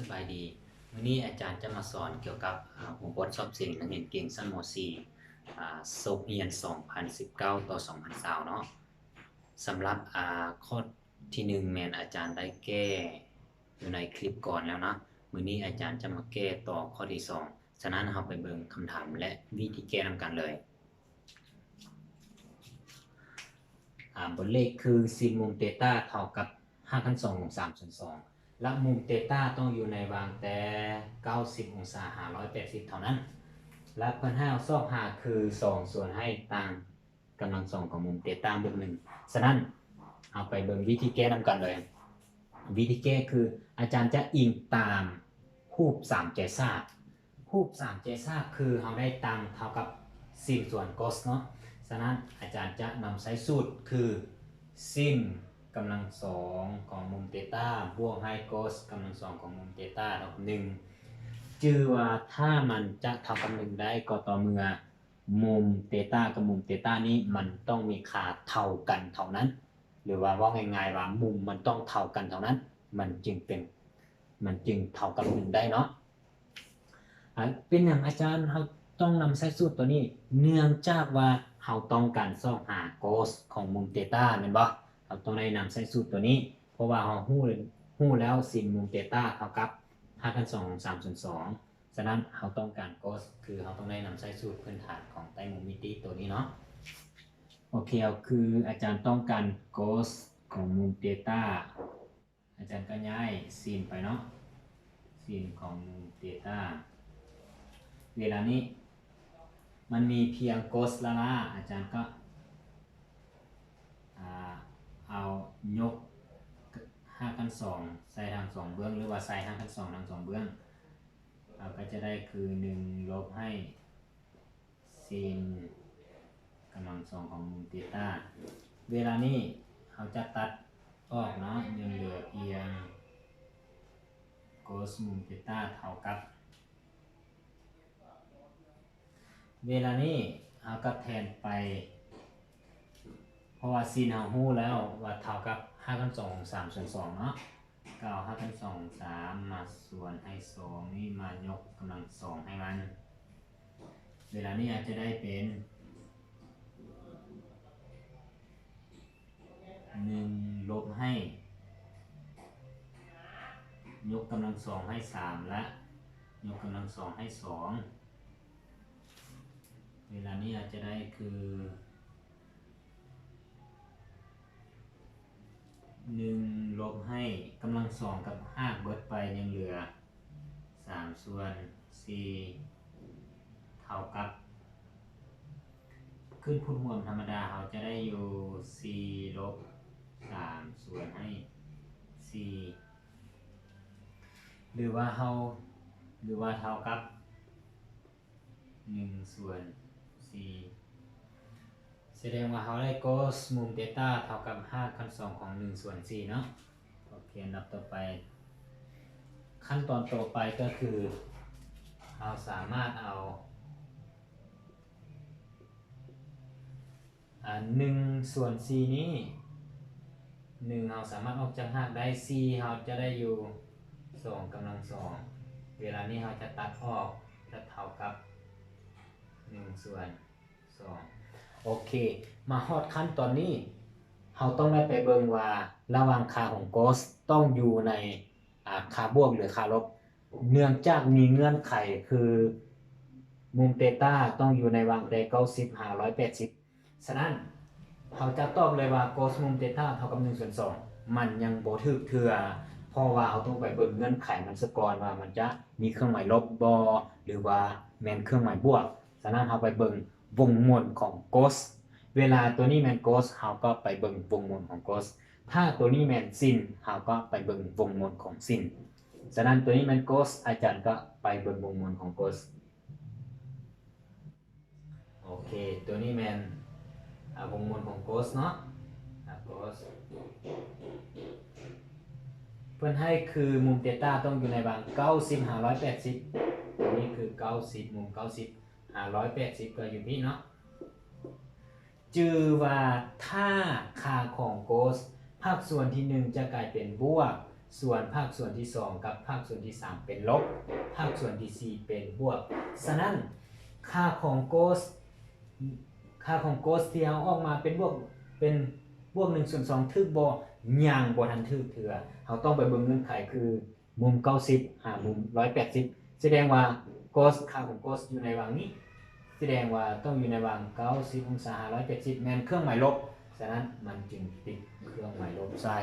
ສະບາຍດີ. ມື້ນີ້ອາຈານຈະມາສອນກ່ຽວກັບ ອາ ຫົວບົດສອບເສັງນັກຮຽນເກັ່ງຊັ້ນ ມ.ສີ່ ອາ ສົກຮຽນ ສອງພັນສິບເກົ້າ ຕໍ່ ສອງພັນຊາວເນາະ. ສຳລັບ ອາ ຂໍ້ທີໜຶ່ງ ແມ່ນອາຈານໄດ້ແກ້ຢູ່ໃນຄລິບກ່ອນແລ້ວເນາະ. ມື້ນີ້ອາຈານຈະມາແກ້ຕໍ່ຂໍ້ທີສອງ. ສະນັ້ນ ເຮົາໄປເບິ່ງຄຳຖາມ ແລະ ວິທີແກ້ນຳກັນເລີຍ. ອາ ບົດເລກຄື ຊິນມຸມເຕຕາເທົ່າກັບຮາກຂັ້ນສອງຂອງສາມສ່ວນສອງ ແລະ ມຸມເຕຕາຕ້ອງຢູ່ໃນຫວ່າງແຕ່ເກົ້າສິບອົງສາຫາຮ້ອຍແປດສິບເທົ່ານັ້ນ ແລະ ເພິ່ນໃຫ້ເຮົາຊອກຫາຄືສອງສ່ວນໃຫ້ຕາງກຳລັງສອງຂອງມຸມເຕຕາບວກໜຶ່ງ. ສະນັ້ນ ເຮົາໄປເບິ່ງວິທີແກ້ນຳກັນເລີຍ. ວິທີແກ້ຄື ອາຈານຈະອີງຕາມຮູບສາມແຈຊາກ. ຮູບສາມແຈຊາກຄືເຮົາໄດ້ຕັ້ງເທົ່າກັບຊິນສ່ວນໂກສເນາະ. ສະນັ້ນ ອາຈານຈະນຳໃຊ້ສູດຄື ຊິນກຳລັງສອງຂອງມຸມເຕຕາ ບວກໃຫ້ໂກສກຳລັງສອງຂອງມຸມເຕຕາເທົ່າກັບໜຶ່ງ. ຈື່ວ່າຖ້າມັນຈະເທົ່າກັບໜຶ່ງໄດ້ ກໍຕໍ່ເມື່ອມຸມເຕຕາກັບມຸມເຕຕານີ້ ມັນຕ້ອງມີຄ່າເທົ່າກັນເທົ່ານັ້ນ. ຫຼືວ່າເວົ້າງ່າຍໆວ່າມຸມມັນຕ້ອງເທົ່າກັນເທົ່ານັ້ນ ມັນຈຶ່ງເປັນ ມັນຈຶ່ງເທົ່າກັບໜຶ່ງໄດ້ເນາະ. ອາ ເປັນຫຍັງອາຈານເຮົາຕ້ອງນຳໃຊ້ສູດຕົວນີ້? ເນື່ອງຈາກວ່າເຮົາຕ້ອງການຊອກຫາໂກສຂອງມຸມເຕຕາແມ່ນບໍ່? ເຮົາຕ້ອງໄດ້ນຳໃຊ້ສູດຕົວນີ້ ເພາະວ່າເຮົາຮູ້ ຮູ້ແລ້ວຊິນມຸມເຕຕາເທົ່າກັບຮາກຂັ້ນສອງຂອງສາມສ່ວນສອງ. ສະນັ້ນ ເຮົາຕ້ອງການໂກສ ຄືເຮົາຕ້ອງໄດ້ນຳໃຊ້ສູດພື້ນຖານຂອງໄຕມຸມມິຕິຕົວນີ້ເນາະ. ໂອເຄ ເອົາ ຄືອາຈານຕ້ອງການໂກສຂອງມຸມເຕຕາ ອາຈານກໍຍ້າຍຊິນໄປເນາະ ຊິນຂອງມຸມເຕຕາ. ເວລານີ້ມັນມີພຽງໂກສລ້າໆ ອາຈານກໍ ອາ ເອົາຍົກຮາກຂັ້ນສອງໃສ່ທັງສອງເບື້ອງ ຫຼືວ່າໃສ່ຮາກຂັ້ນສອງທັງສອງເບື້ອງ. ເຮົາກໍຈະໄດ້ຄື ໜຶ່ງ ລົບໃຫ້ຊິນກຳລັງສອງຂອງມຸມເຕຕາ. ເວລານີ້ເຮົາຈະຕັດອອກເນາະ ຍັງເຫຼືອພຽງໂກສມຸມເຕຕາເທົ່າກັບ ເວລານີ້ເຮົາກໍແທນໄປ ເພາະວ່າຊິນເຮົາຮູ້ແລ້ວວ່າເທົ່າກັບຮາກຂັ້ນສອງຂອງສາມສ່ວນສອງເນາະ ກໍເອົາຮາກຂັ້ນສອງຂອງສາມມາສ່ວນໃຫ້ສອງນີ້ ມາຍົກກຳລັງສອງໃຫ້ມັນ. ເວລານີ້ອາດຈະໄດ້ເປັນ ໜຶ່ງ ລົບໃຫ້ ຍົກກຳລັງສອງໃຫ້ສາມ ແລະ ຍົກກຳລັງສອງໃຫ້ສອງ. ເວລານີ້ອາດຈະໄດ້ຄື ໜຶ່ງ ລົບໃຫ້ກຳລັງສອງກັບຮາກເບິດໄປ ຍັງເຫຼືອສາມສ່ວນສີ່ ເທົ່າກັບ ຂຶ້ນພູດຮ່ວມທຳມະດາ ເຮົາຈະໄດ້ຢູ່ສີ່ລົບສາມສ່ວນໃຫ້ສີ່ ຫຼືວ່າເຮົາ ຫຼືວ່າເທົ່າກັບໜຶ່ງສ່ວນສີ່. ສະແດງວ່າເຮົາໄດ້ໂກສມຸມເຕຕາເທົ່າກັບຮາກຂັ້ນສອງຂອງໜຶ່ງສ່ວນສີ່ເນາະ. ໂອເຄ ອັນດັບຕໍ່ໄປ ຂັ້ນຕອນຕໍ່ໄປກໍຄື ເຮົາສາມາດເອົາ ອາ ໜຶ່ງສ່ວນສີ່ນີ້ ໜຶ່ງ ເຮົາສາມາດອອກຈາກຮາກໄດ້ ສີ່ ເຮົາຈະໄດ້ຢູ່ສອງກຳລັງສອງ. ເວລານີ້ເຮົາຈະຕັດອອກ ຈະເທົ່າກັບໜຶ່ງສ່ວນສອງ. ໂອເຄ ມາຮອດຂັ້ນຕອນນີ້ ເຮົາຕ້ອງໄດ້ໄປເບິ່ງວ່າລະຫວ່າງຄ່າຂອງໂກສຕ້ອງຢູ່ໃນ ອາ ຄ່າບວກ ຫຼື ຄ່າລົບ ເນື່ອງຈາກມີເງື່ອນໄຂຄື ມຸມເຕຕາຕ້ອງຢູ່ໃນຫວ່າງແຕ່ເກົ້າສິບຫາຮ້ອຍແປດສິບ. ສະນັ້ນ ເຮົາຈະຕອບເລີຍວ່າໂກສມຸມເຕຕາເທົ່າກັບໜຶ່ງສ່ວນສອງ ມັນຍັງບໍ່ຖືກເທື່ອ ເພາະວ່າເຮົາຕ້ອງໄປເບິ່ງເງື່ອນໄຂມັນສາກ່ອນວ່າມັນຈະມີເຄື່ອງໝາຍລົບບໍ່ ຫຼືວ່າແມ່ນເຄື່ອງໝາຍບວກ. ສະນັ້ນ ເຮົາໄປເບິ່ງວົງມົນຂອງໂກສ. ເວລາຕົວນີ້ແມ່ນໂກສ ເຮົາກໍໄປເບິ່ງວົງມົນຂອງໂກສ. ຖ້າຕົວນີ້ແມ່ນຊິນ ເຮົາກໍໄປເບິ່ງວົງມົນຂອງຊິນ. ສະນັ້ນ ຕົວນີ້ແມ່ນໂກສ ອາຈານກໍໄປເບິ່ງວົງມົນຂອງໂກສ. ໂອເຄ ຕົວນີ້ແມ່ນ ອາ ວົງມົນຂອງໂກສເນາະ ອາ ໂກສ ເພິ່ນໃຫ້ຄືມຸມເຕຕາຕ້ອງຢູ່ໃນຫວ່າງເກົ້າສິບຫາຮ້ອຍແປດສິບ ຕົວນີ້ຄືເກົ້າສິບ ມຸມເກົ້າສິບຫາຮ້ອຍແປດສິບ ກໍຢູ່ພີ້ເນາະ. ຈື່ວ່າຖ້າຄ່າຂອງໂກສ ພາກສ່ວນທີໜຶ່ງຈະກາຍເປັນບວກ ສ່ວນພາກສ່ວນທີສອງກັບພາກສ່ວນທີສາມເປັນລົບ, ພາກສ່ວນທີສີ່ເປັນບວກ. ສະນັ້ນ ຄ່າຂອງ cos ຄ່າຂອງ cos ທີ່ເຮົາອອກມາເປັນບວກ ເປັນບວກໜຶ່ງສ່ວນສອງຖືກບໍ່? ຍັງບໍ່ທັນຖືກເທື່ອ. ເຮົາຕ້ອງໄປເບິ່ງເງື່ອນໄຂຄືມຸມເກົ້າສິບຫາມຸມຮ້ອຍແປດສິບ. ສະແດງວ່າ cos ຄ່າຂອງ cos ຢູ່ໃນຫວ່າງນີ້. ສະແດງວ່າຕ້ອງຢູ່ໃນຫວ່າງເກົ້າສິບອົງສາຫາຮ້ອຍແປດສິບ ແມ່ນເຄື່ອງໝາຍລົບ, ສະນັ້ນມັນຈຶ່ງຕິດເຄື່ອງໝາຍລົບໃສ່.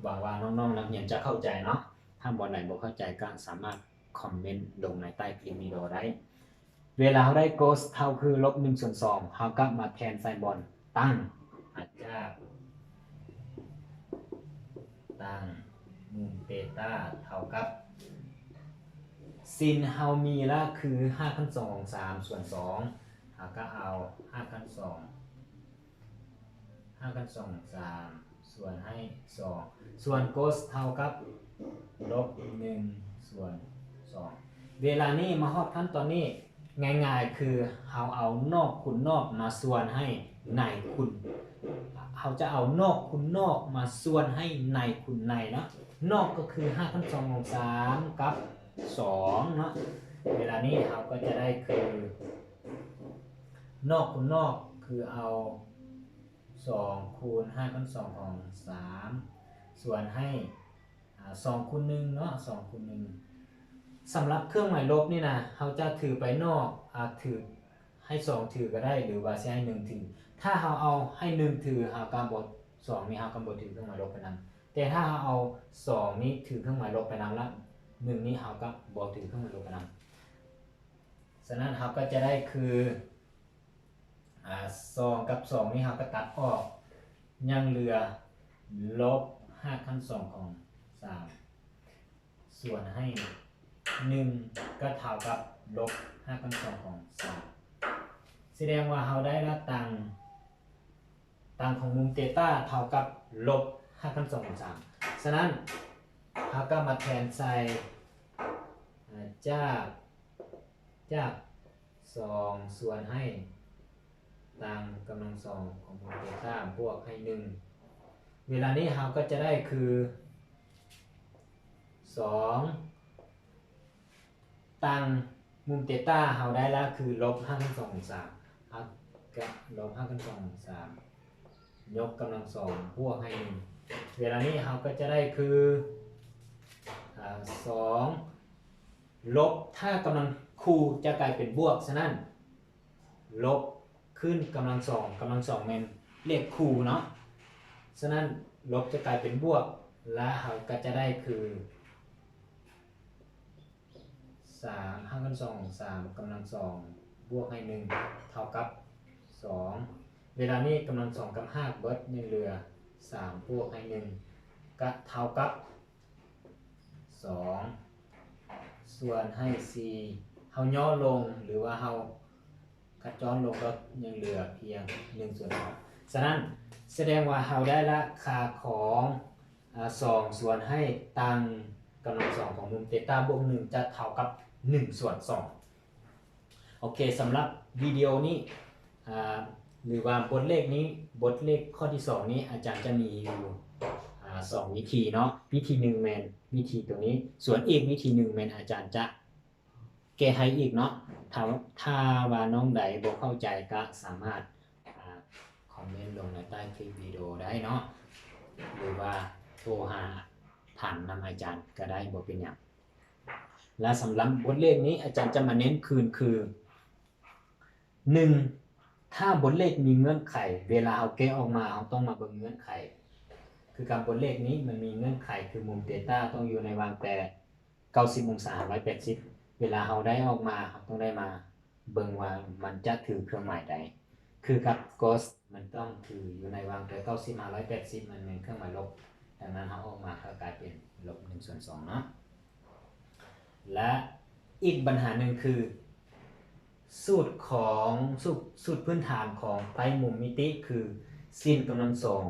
ຫວັງວ່ານ້ອງໆນັກຮຽນຈະເຂົ້າໃຈເນາະ. ຖ້າບ່ອນໃດບໍ່ເຂົ້າໃຈກໍສາມາດຄອມເມັນລົງໃນໃຕ້ຄລິບວິດີໂອໄດ້. ເວລາເຮົາໄດ້ cos ເທົ່າຄືລົບໜຶ່ງສ່ວນສອງ ເຮົາກໍມາແທນໃສ່ບ່ອນຕັ້ງ ອາຈາກ ຕັ້ງມຸມເຕຕາເທົ່າກັບ ຊິນເຮົາມີລະຄືຮາກຂັ້ນສອງຂອງສາມສ່ວນສອງ ເຮົາກໍເອົາຮາກຂັ້ນສອງ ຮາກຂັ້ນສອງຂອງສາມສ່ວນໃຫ້ສອງ ສ່ວນ cos ເທົ່າກັບລົບໜຶ່ງສ່ວນສອງ. ເວລານີ້ມາຮອດຂັ້ນຕອນນີ້ ງ່າຍໆຄືເຮົາເອົານອກຄູນນອກມາສ່ວນໃຫ້ໃນຄູນ ເຮົາຈະເອົານອກຄູນນອກມາສ່ວນໃຫ້ໃນຄູນໃນເນາະ. ນອກກໍຄືຮາກຂັ້ນສອງຂອງສາມກັບສອງເນາະ. ເວລານີ້ເຮົາກໍຈະໄດ້ຄື ນອກຄູນນອກຄືເອົາສອງຄູນຮາກຂັ້ນສອງຂອງສາມ ສ່ວນໃຫ້ ອາ ສອງຄູນໜຶ່ງເນາະ ສອງຄູນໜຶ່ງ. ສຳລັບເຄື່ອງໝາຍລົບນີ້ນະ ເຮົາຈະຖືໄປນອກ ອາ ຖື ໃຫ້ສອງຖືກໍໄດ້ ຫຼືວ່າຊິໃຫ້ໜຶ່ງຖື. ຖ້າເຮົາເອົາໃຫ້ໜຶ່ງຖື ເຮົາກໍບໍ່ ສອງນີ້ເຮົາກໍບໍ່ຖືເຄື່ອງໝາຍລົບໄປນຳ. ແຕ່ຖ້າເຮົາເອົາສອງນີ້ຖືເຄື່ອງໝາຍລົບໄປນຳລະ ໜຶ່ງນີ້ເຮົາກໍບໍ່ຖືເຄື່ອງໝາຍລົບໄປນຳ. ສະນັ້ນເຮົາກໍຈະໄດ້ຄື ອາ ສອງກັບສອງນີ້ເຮົາກໍຕັດອອກ ຍັງເຫຼືອລົບຮາກຂັ້ນສອງຂອງສາມ ສ່ວນໃຫ້ໜຶ່ງ ກໍເທົ່າກັບລົບຮາກຂັ້ນສອງຂອງສາມ. ສະແດງວ່າເຮົາໄດ້ລະຕັງ ຕັ້ງຂອງມຸມເຕຕາເທົ່າກັບລົບຮາກຂັ້ນສອງຂອງສາມ. ສະນັ້ນ ເຮົາກໍມາແທນໃສ່ ອາ ຈາກ ຈາກສອງສ່ວນໃຫ້ຕັ້ງກຳລັງສອງຂອງມຸມເຕຕາບວກໃຫ້ໜຶ່ງ. ເວລານີ້ເຮົາກໍຈະໄດ້ຄືສອງ ຕັ້ງມຸມເຕຕາເຮົາໄດ້ລະຄືລົບຮາກຂັ້ນສອງຂອງສາມ ເຮົາກະລົບຮາກຂັ້ນສອງຂອງສາມ ຍົກກຳລັງສອງບວກໃຫ້ໜຶ່ງ. ເວລານີ້ເຮົາກໍຈະໄດ້ຄື ອາ ສອງ ລົບ ຖ້າກຳລັງຄູ່ຈະກາຍເປັນບວກ, ສະນັ້ນ ລົບຂຶ້ນກຳລັງສອງ, ກຳລັງສອງແມ່ນເລກຄູ່ເນາະ, ສະນັ້ນ ລົບຈະກາຍເປັນບວກ ແລະ ເຮົາກໍຈະໄດ້ຄື ສາມ ຮາກຂັ້ນສອງຂອງສາມ ກຳລັງສອງ ບວກໃຫ້ໜຶ່ງ ເທົ່າກັບສອງ. ເວລານີ້ກຳລັງສອງກັບຮາກເບິດ ຍັງເຫຼືອສາມບວກໃຫ້ໜຶ່ງ ກະເທົ່າກັບສອງ ສ່ວນໃຫ້ສີ່. ເຮົາຫຍໍ້ລົງ ຫຼືວ່າເຮົາ ຂະຈອນລົງກໍຍັງເຫຼືອພຽງໜຶ່ງສ່ວນສອງ. ສະນັ້ນ ສະແດງວ່າເຮົາໄດ້ລະຄ່າຂອງ ອາ ສອງສ່ວນໃຫ້ຕັ້ງກຳລັງສອງຂອງມຸມເຕຕາບວກໜຶ່ງຈະເທົ່າກັບໜຶ່ງສ່ວນສອງ. ໂອເຄ, ສຳລັບວິດີໂອນີ້ ອາ ຫຼືວ່າບົດເລກນີ້, ບົດເລກຂໍ້ທີສອງນີ້ ອາຈານຈະມີຢູ່ ອາ ສອງວິທີເນາະ. ວິທີໜຶ່ງແມ່ນວິທີໂຕນີ້, ສ່ວນອີກວິທີໜຶ່ງແມ່ນອາຈານຈະ ແກ້ໃຫ້ອີກເນາະ. ຖ້າ ຖ້າວ່ານ້ອງໃດບໍ່ເຂົ້າໃຈກະສາມາດ ອາ ຄອມເມັນລົງໃນໃຕ້ຄລິບວິດີໂອໄດ້ເນາະ ຫຼືວ່າໂທຫາຖາມນຳອາຈານກະໄດ້ ບໍ່ເປັນຫຍັງ. ແລະ ສຳລັບບົດເລກນີ້ ອາຈານຈະມາເນັ້ນຄືນຄື ໜຶ່ງ ຖ້າບົດເລກມີເງື່ອນໄຂ ເວລາເຮົາແກ້ອອກມາ ເຮົາຕ້ອງມາເບິ່ງເງື່ອນໄຂ. ຄືກັບບົດເລກນີ້ ມັນມີເງື່ອນໄຂ ຄືມຸມເຕຕາຕ້ອງຢູ່ໃນຫວ່າງແຕ່ ເກົ້າສິບອົງສາ ຫາ ຮ້ອຍແປດສິບ. ເວລາເຮົາໄດ້ອອກມາ ເຮົາຕ້ອງໄດ້ມາເບິ່ງວ່າມັນຈະຖືເຄື່ອງໝາຍໃດ. ຄືກັບ cos ມັນຕ້ອງຖືຢູ່ໃນຫວ່າງແຕ່ ເກົ້າສິບ ຫາ ຮ້ອຍແປດສິບ ມັນແມ່ນເຄື່ອງໝາຍລົບ, ດັ່ງນັ້ນເຮົາອອກມາກໍກາຍເປັນລົບໜຶ່ງສ່ວນສອງເນາະ. ແລະ ອີກບັນຫາໜຶ່ງຄື ສູດຂອງ ສູດ ສູດພື້ນຖານຂອງໄຕມຸມມິຕິຄື ຊິນກຳລັງສອງ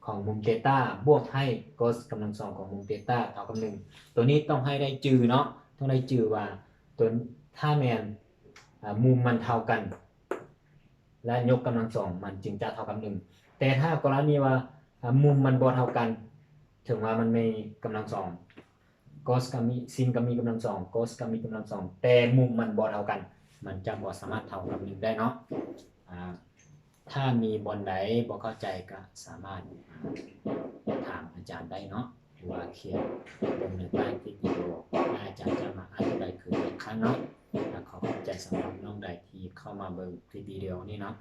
ຂອງມຸມເຕຕາ ບວກໃຫ້ cos ກຳລັງສອງຂອງມຸມເຕຕາເທົ່າກັບໜຶ່ງ. ໂຕນີ້ຕ້ອງໃຫ້ໄດ້ຈື່ເນາະ, ຕ້ອງໄດ້ຈື່ວ່າໂຕ ຖ້າແມ່ນ ອາ ມຸມມັນເທົ່າກັນ ແລະ ຍົກກຳລັງສອງ ມັນຈຶ່ງຈະເທົ່າກັບໜຶ່ງ. ແຕ່ຖ້າກໍລະນີວ່າ ອາ ມຸມມັນບໍ່ເທົ່າກັນ ເຖິງວ່າມັນມີກຳລັງສອງ cos ກໍມີ sin ກໍມີກຳລັງສອງ cos ກໍມີກຳລັງສອງ ແຕ່ມຸມມັນບໍ່ເທົ່າກັນ ມັນຈະບໍ່ສາມາດເທົ່າກັບໜຶ່ງໄດ້ເນາະ. ອາ ຖ້າມີບ່ອນໃດບໍ່ເຂົ້າໃຈກໍສາມາດ ອາ ຖາມອາຈານໄດ້ເນາະ ຫຼືວ່າຂຽນລົງໃນໃຕ້ຄລິບວິດີໂອ ແລະອາຈານຈະມາອະທິບາຍຄືນອີກຄັ້ງເນາະ. ແລະຂໍຂອບໃຈສຳລັບນ້ອງໃດທີ່ເຂົ້າມາເບິ່ງຄລິບວິດີໂອນີ້ເນາະ.